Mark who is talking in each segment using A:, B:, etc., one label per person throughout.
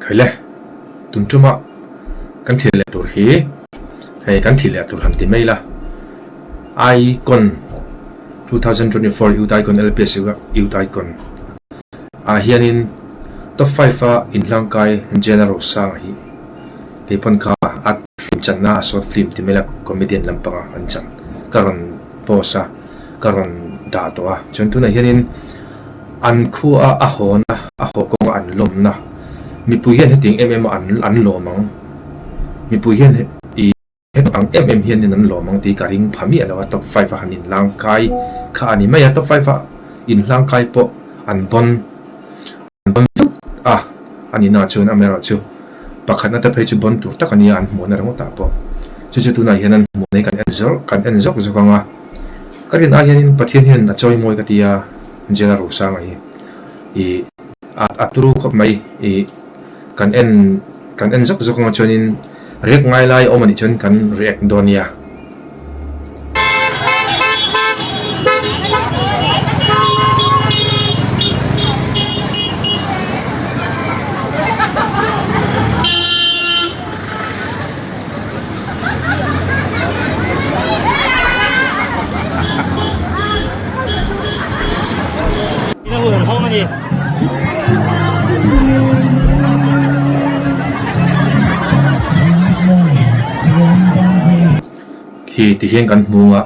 A: Khaile, tun tuma kan thil leh tur hi hei kan thil leh tur han ti mai la, Icon 2024 Youth Icon LPS Youth Icon ah hianin top 5 a inhlangkai Jenna Rosanga hi keipawn kha a film channa a short film ti mai la comedian lampanga an chan ka rawn post a ka rawn dah tawh a, chuan tunah hianin An khua a hawna a haw kawnga an lawmna mipui hian hetiang em em a an lawm ang, mipui hian i heti ang em em hianin an lawm ang tih ka ring pha miah lo a, top 5 a han inhlangkai kha a ni mai a, top 5 a inhlangkai pawh an bawn an bawn vut a a nihna chuan amaherawhchu pakhatna te phei chu bawn tur tak a nia an hmuhna ringawt ah pawh chu chu tunah hian an hmuhna hi kan en zawk kan en zawk zawk ang a, ka rin ai hianin Pathian hian a chawimawi ka ti a. Angela Rosanga hi i a turu khawp mai i kan en kan en zawk zawk anga chuanin react ngai lai a awm anih chuan kan react dawn nia. Khi ti hian kan hmu a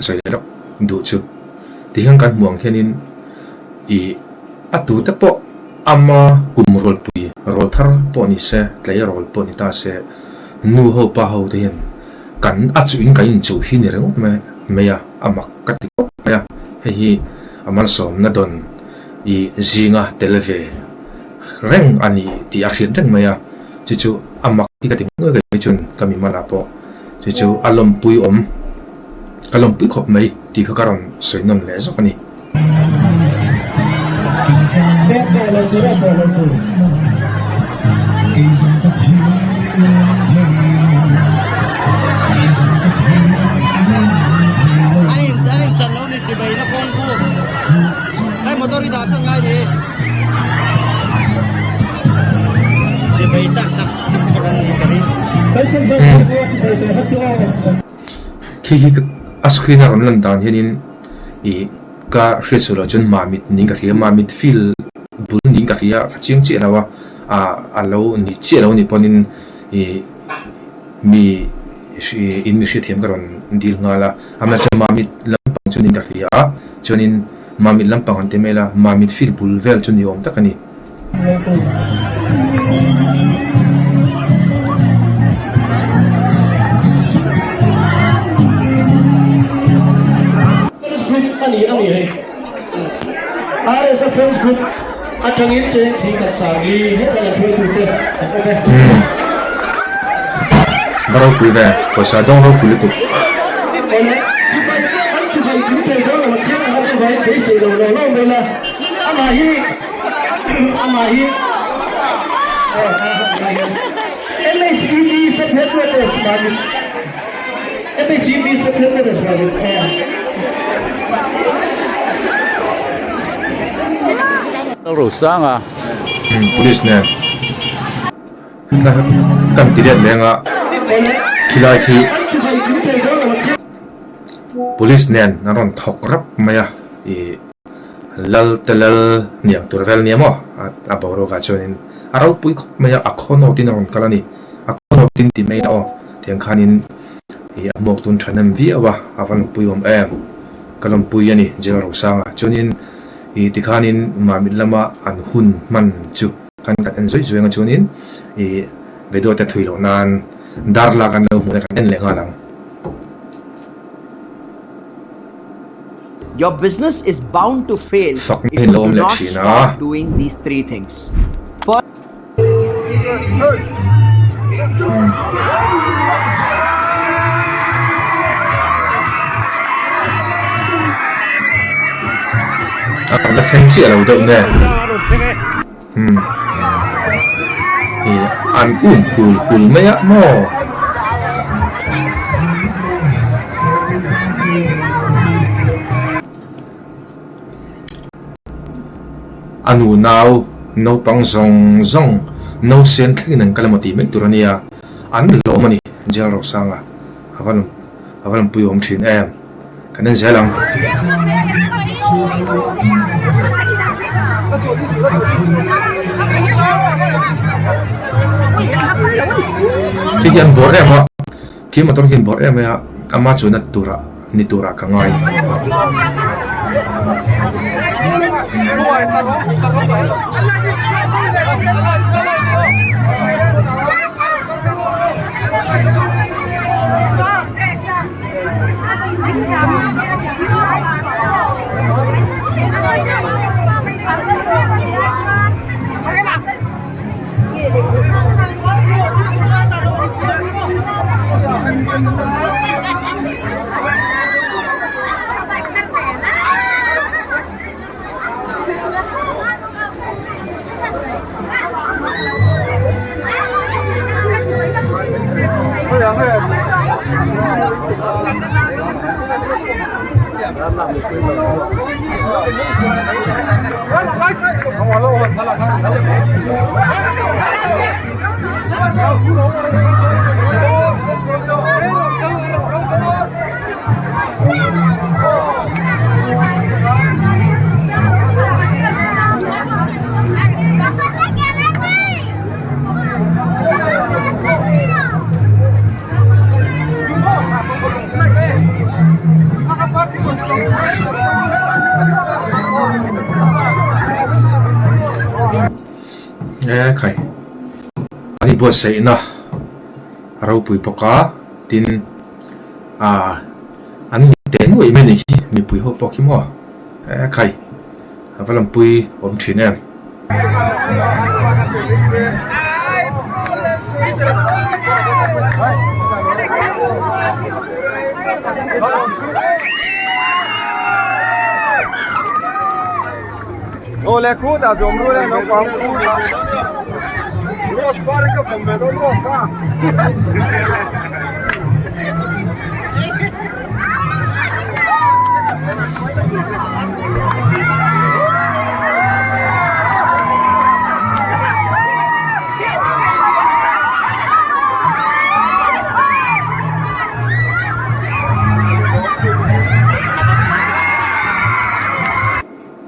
A: sawi leh lawk duh chu ti hian kan hmu ang hianin ih a tute pawh ama kum rawlpui rawl thar pawh ni se tleirawl pawh ni ta se nu ho pa ho te hian kan a chuh in kan inchuh hi ni ringawt mai mai a a mak ka ti khawp mai a hei hi a malsawmna dawn ih zinga tel ve reng a ni tih a hriat reng mai a chu chu a mak hi ka ti ngei ngei chuan ka mi hmanah pawh chu chu a lawmpui awm ka lawmpui khawp mai tih kha ka rawn sawi nawn leh zawk a ni. Khi khi a screen a rawn lan dan hianin ih ka hriat suh loh chuan mamit niin ka hria mamit field bul niin ka hria a chiang chiah lo a ah a lo ni chiah lo anih pawhin ih mi in mi hriatthiam ka rawn dil nghal a amaherawhchu mamit lampang chu niin ka hria a chuanin mamit lampang an ti mai la mamit field bul vel chu ni awm tak a ni. Va ropui ve, pawisa dawng ropui lutuk. Police nen kan ti let leng a khilai khi police nen an rawn thawk rap mai a ih. Lal te lal hniang tur vel nia maw? A boruakah chuanin a ropui khawp mai a, a khaw nawtin a rawn kal a ni. A khaw nawtin ti mai aw, tiang khanin ih a hmuak tun thahnem viau a, a va lawmpui awm em? Ka lawmpui a ni Jail Rosanga. Chuanin ih tikhanin Mamit lama an hun hman chu khan kan en zawih zawih ang a chuanin ih video te thui loh nan dar lak an lo hmuh na kan en leh nghal ang.
B: Your business is bound to fail
A: Fakna
B: if
A: hi
B: you
A: lo awm
B: do
A: leh
B: not
A: thin a.
B: stop doing these three things. First,
A: A la thleng chiah lo deuh nge. Umm. Ih an um hul hul mai a maw? A nu nau naupang zawng zawng Nausen thlengin an kal emaw tih mai tur a nia, an lawm a ni Jail Rosanga a va a va lawmpui awm thin em. Kan en zel ang. Khi khi an bawr em a, khi motor khi an bawr em mai a, ama chuan a turah ni turah ka ngai. E khai an inbuatsaihna a ropui bawk a tin ah an ni teh nuaih mai a nih hi mipui ho pawh khi maw e khai a va lampui awm thin em.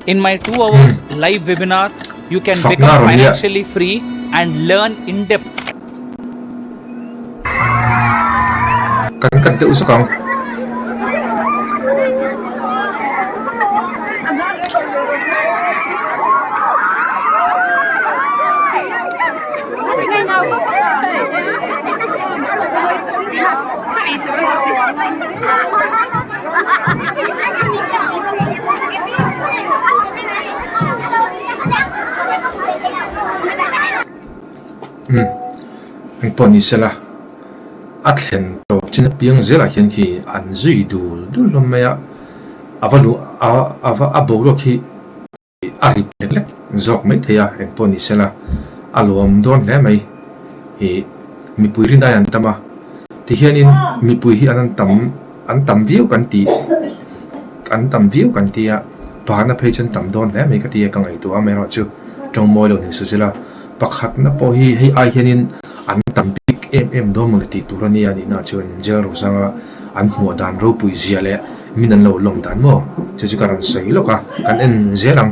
C: In my 2 hours live webinar, you can
A: Fakna
C: become
A: rawn nia.
C: financially free and learn in depth.
A: Kan kat deuh zawk ang. Umm engpawh ni sela a thlen tawp chin apiang zelah hian khi an zui dul dul hlawm mai a a va luh a va a boruak hi a rip lek lek zawk mai thei a engpawh ni sela a lawm dawn hle mai ih mipui rin ai an tam a tihianin mipui hi an tam an tam viau kan tih an tam viau kan tia pakhatna phei chuan tam dawn hle mai ka ti a ka ngaihtuah a amaherawhchu tawngmawi lo ni suh sela pakhatna pawh hi hei ai hianin an tam bik em em dawn mawni tih tur a nia nihna chuan jail rosanga an hmuh dan ropui zia leh min an lo lawm dan maw chu chu ka rawn sawi lawk a kan en zel ang.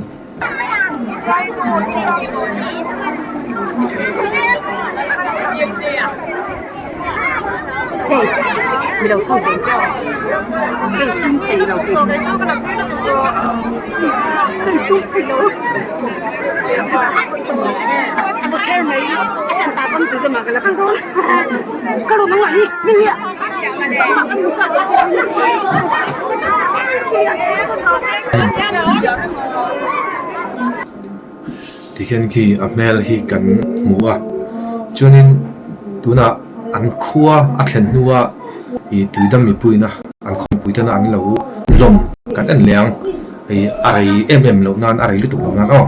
A: Tikhian khi a hmel hi kan hmu a chuanin tunah an khua a thlen hnua ih tuidam mipuiin a an khawmpui tana an lo lawm kan en leh ang ih a rei em em loh nan a rei lutuk loh nan aw.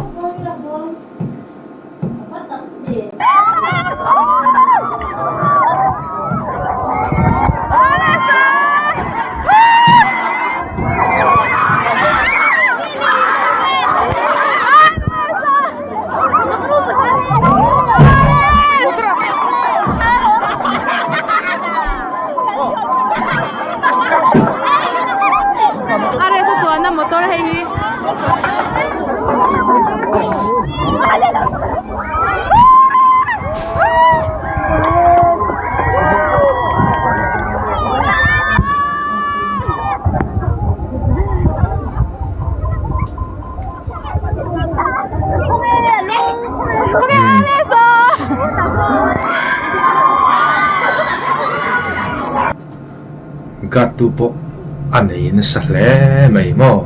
D: na motor hei hi.
A: Guard tu pawh a nei nasa hle mai maw.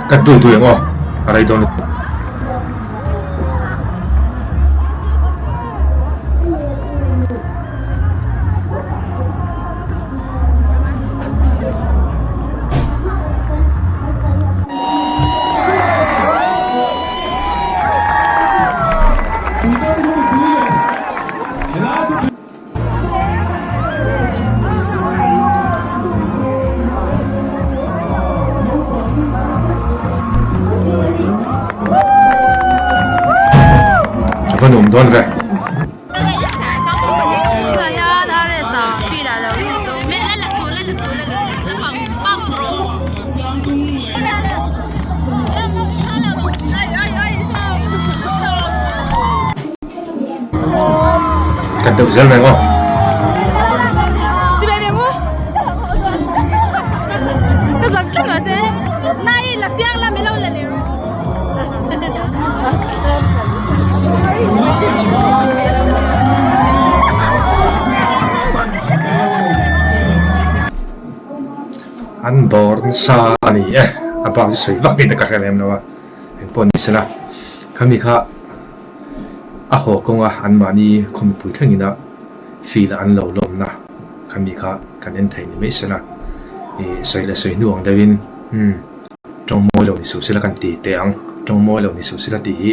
A: Ka dui dui ang aw, a rei dawn lutuk. A va nuam dawn ve. Kan deuh zel mai maw? An dawr nasa a ni e, a bak chu sawi vak in ka hre lem lo a, engpawh ni sela khami kha. A haw kawnga anmahni khawmipui thlengina field an lo lawmna kha mi kha kan en thei ni mai sela, ih sawi leh sawi hnu ang deuhin umm tawng mawi lo ni suh sela kan ti teh ang, tawng mawi lo ni suh sela tih hi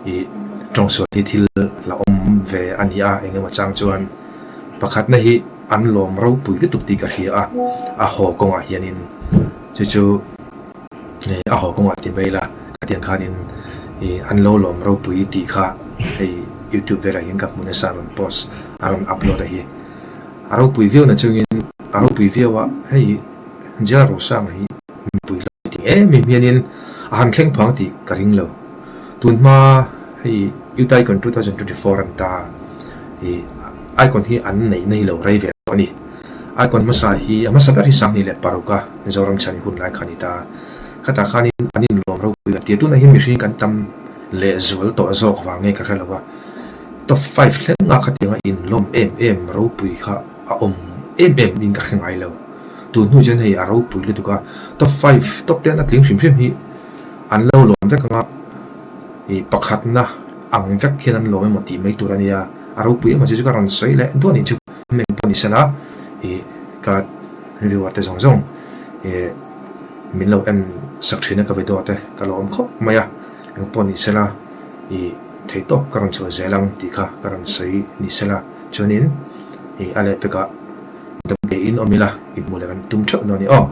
A: ih tawng sual hi thil la awm ve a ni a, eng emaw chang chuan pakhatna hi an lawm ropui lutuk tih ka hria a, a haw kawngah hianin chu chu. A haw kawngah ti mai la, khatiang khanin ih an lo lawm ropui tih kha hei youtube velah hian ka hmu nasa a rawn post a rawn upload a hi. A ropui viau na chungin a ropui viau a hei Jail Rosanga hi mipui lo ti em em hianin a han thleng phang tih ka ring lo. Tun hma hei Youth Icon 2024 an ta ih icon hi an neih na hi lo rei ve tawh a ni. Icon hmasa hi a hmasa ber hi 2006 a Mizoram chhan hun lai kha a ni ta. Khatah khanin an inlawm ropui a tia. Tunah hian mihring kan tam lehzual tawh zawk vang nge ka hre lo a, top five thlengah khatianga inlawm em em ropui kha a awm em em in ka hre ngai lo. Tun hnu chuan hei a ropui lutuk a, top five, top ten a tling hrim hrim hi an lo lawm vek anga ih pakhatna ang vek hian an lawm emaw tih mai tur a nia. A ropui emaw chu chu ka rawn sawi leh duah a nih chu. Meng pawh ni sela ih ka viewer te zawng zawng ih min lo en sak thin a ka video te ka lo awm khawp mai a, eng pawh ni sela ih thei tawp ka rawn chhuah zel ang tih kha ka rawn sawi ni sela chuanin ih a lehpekah damdawiin awm ila inhmuh leh kan tum theuh dawn a ni aw.